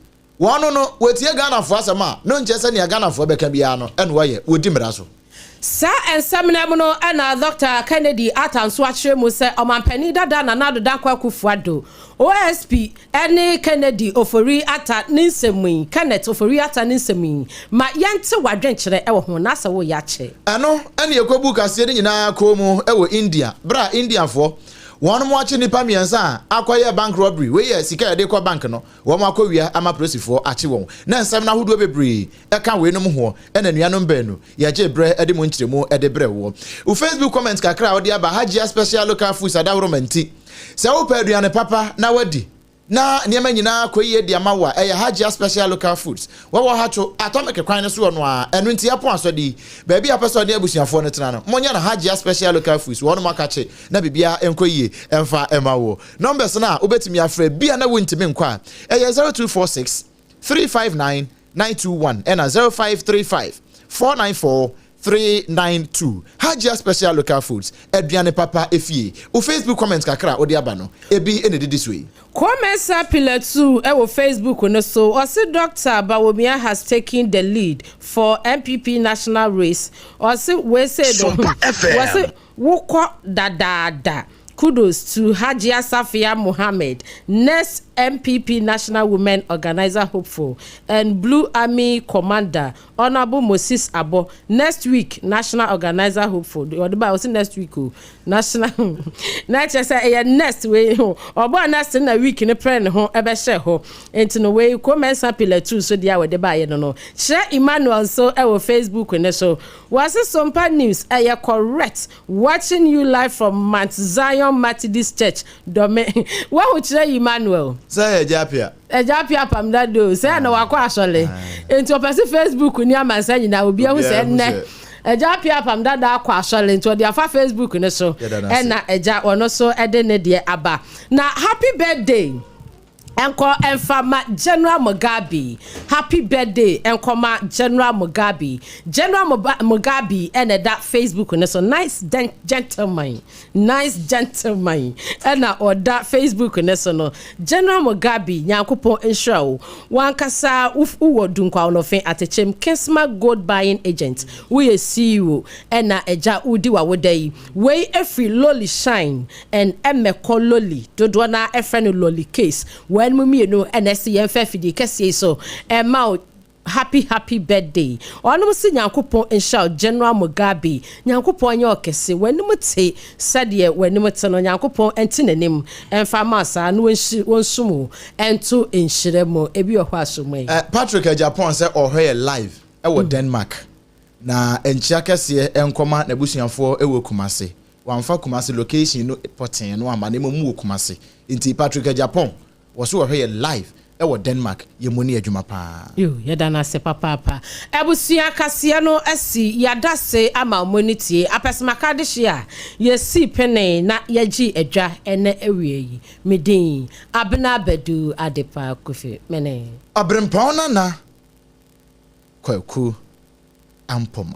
S1: Wɔn no, wɔtie Ghanafoɔ asɛm a, no nkyerɛ sɛ nea Ghanafoɔ bɛka biara no ɛna wɔyɛ, wɔdi mmara so.
S2: Saa nsɛm no mu no ɛna Dr Kennedy Arthur nso akyerɛ mu sɛ ɔmampanin dada Nana Addo Dankwa Akufo-Addo OSP ɛne Kennedy Ofori Atta ne nsɛm yi, Kenneth Ofori Atta ne nsɛm yi, ma yɛnte wadwenkyerɛ ɛwɔ ho na sɛ woyɛ akyɛ.
S1: Ɛno ɛne yɛkɔbu kaseɛ no nyinaa kɔn mu ɛwɔ India berɛ a Indiafoɔ wɔn mo akye nnipa mmiɛnsa a akɔyɛ bank robbery. Wei yɛ sika yɛde kɔ bank no, wɔn akɔwia ama polisifoɔ akye wɔn, na nsɛm no ahodoɔ bebree ɛka weinom hoɔ. Ɛna nuanom baanu yɛgye berɛ ɛde mu nkyerɛmu ɛde brɛ woɔ. Wo Facebook comment kakra a wode aba, Hagia Special Local Foods adaworoma nti sɛ wopɛ aduane papa na wadi na nneɛma nyinaa kɔ yie de ama wo a, ɛyɛ Hagia Special Local Foods. Wɔwɔ Hatwo Atomic kwan no so wɔ no a. Ɛno nti ɛpo asɔde baabi a pɛ sɛ ɔne abusuafoɔ no tena no, monyɛ no Hagia Special Local Foods. Wɔn mo akakye na biribiara nkɔ yie ɛmfa ɛma wo. Numbers no a wobɛtumi afrɛ bia na wontumi nkɔ a, ɛyɛ 0246 359 921 ɛna 0535 494 392. Hajia Special Local Foods, aduane papa efie. Wo Facebook comment kakra a wode aba no, ebi ɛna didi so yi.
S2: Komesa Pillar 2 ɛwɔ Facebook no so, ɔse Dr Bawumia has taken the lead for NPP national race. Ɔse wei sɛ do wɔse wokɔ dadaada. Kudos to Hajia Safia Mohammed, next NPP National Women Organizer hopeful, and Blue Army Commander, Honorable Moses Abo, next week National Organizer hopeful. Ɔde ba ɔsi next week o, national na kyerɛ sɛ ɛyɛ next wei ɔbɔ next na week ne pɛrɛ ne ho ɛbɛhyɛ hɔ. Nti no wei Komensa Pillar 2 so deɛ a wɔde baayɛ no, kyerɛ Emmanuel nso ɛwɔ Facebook ne so. Wɔsi Sompa News ɛyɛ correct, watching you live from Mount Zion Methodist Church, Dɔme. Wɔn kyerɛ Emmanuel.
S1: Sɛ ɛgya apia.
S2: Ɛgya apia pam dado sɛ ɛna wakɔ asɔle, nti ɔpɛ sɛ Facebook ni amansa nyinaa obi ahu sɛ ɛnɛ ɛgya apia pam dada akɔ asɔle, nti ɔde afa Facebook ne so. Ɛna ɛgya ɔno so ɛde ne deɛ aba na happy birthday ɛnkɔ ɛnfama General Mugabe. Happy birthday ɛnkɔma General Mugabe. General Mugabe ɛna ɛda Facebook ne so. Nice gentleman, nice gentleman ɛna ɔda Facebook ne so no. General Mugabe, Nyankopɔn nhyira wo. Wankasa wowɔ Dunkwa-on-Offin Atekyem, Kisma Gold Buying Agent, woyɛ CEO, ɛna ɛgya wodi wawoda yi. Wei efiri Loli Shine and ɛmɛkɔ Loli dodoɔ na ɛfrɛ no Loli Case. Wɔn mu mmienu ɛna ɛsi yɛn fɛ fidie kɛseɛ yi so ɛma wo happy happy birthday. Ɔnom si Nyankopɔn nhyira wo, General Mugabe. Nyankopɔn nyɛ ɔkɛse. W'anim te sɛdeɛ w'anim te no, Nyankopɔn ɛnte n'anim ɛmfa ma saa na wɔnsum wo ɛnto nhyira mu. Ebi wɔ hɔ asom yi.
S1: Patrick Japan sɛ ɔhwɛ yɛ live ɛwɔ Denmark, na nkyia kɛseɛ ɛnkɔma n'abusuafoɔ ɛwɔ Kumase. Wamfa Kumase location no pɔtɛn no ama, na mmom wɔ Kumase. Nti Patrick Japan wɔ so wɔhwɛ yɛ live ɛwɔ Denmark, yɛ mu ne adwuma paa.
S2: Yo, yɛda no ase papaapa. Abusua, kaseɛ no asi yɛada se ama mo ani tie apɛsɛmaka de hye a yɛsii pene na yɛgye adwa ɛnɛ awie yi. Medin Abena Badu Adepa Kofi mene
S1: Ɔberempɔn Nana Kwaku Ampoma.